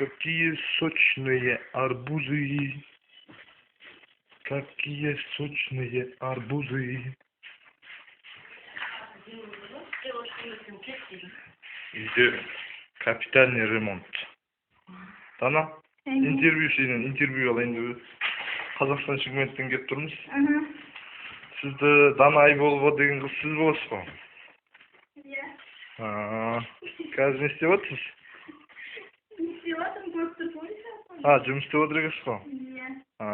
Какие сочные арбузы. Какие сочные арбузы. Үйде капитальный ремонт. Дана, интервью, сенен интервью алайын деп едік. Қазақстан Шымкенттен келіп тұрмыз. Сізді Дана Айболова деген қыз сіз боласыз ғой? Иә. А, қазір не істеп жатырсыз? Не істеп жатырмын, көріп тұрсың ғой сен. А, жұмыс істеп отыр екенсіз ғой? Иә. А,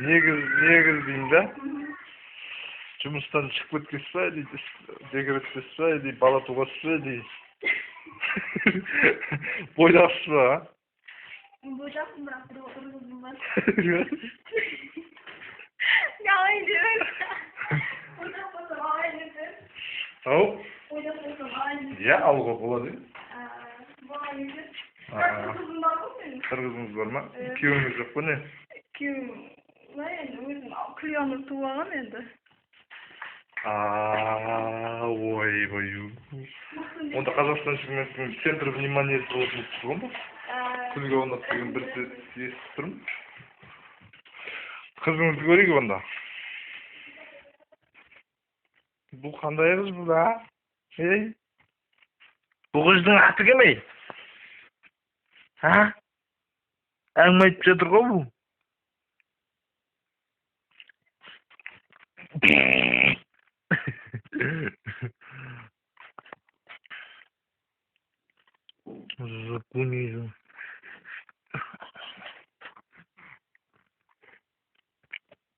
негіз деймін да. Жұмыстан шығып кеткенсіз ба, или декреттесіз ба, или бала туғансыз ба, или бойдақсыз ба? Бойдақпын, бірақ бір қызым бар. Алайын деп. Бойдақ болсам алайын десе. Ау? Бойдақ болсам алайын десе. Иә, алуға болады. Болайын десе. А. Бірақ бір қызым бар ғой менің. Бір қызыңыз бар ма? Иә. Күйеуіңіз жоқ па, не? Күйеуім былай енді, өзім күле туып алған енді. А, ойбай. Онда Қазақстан Шымкенттің центр внимания болатын едіңіз ғой онда. Күлге аунап деген бір сөз естіп тұрмын. Қызыңызды көрейік онда. Бұл қандай қыз бұл, а? Ей? Бұл қыздың аты кім, ей? А? Әңгіме айтып жатыр ғой бұл.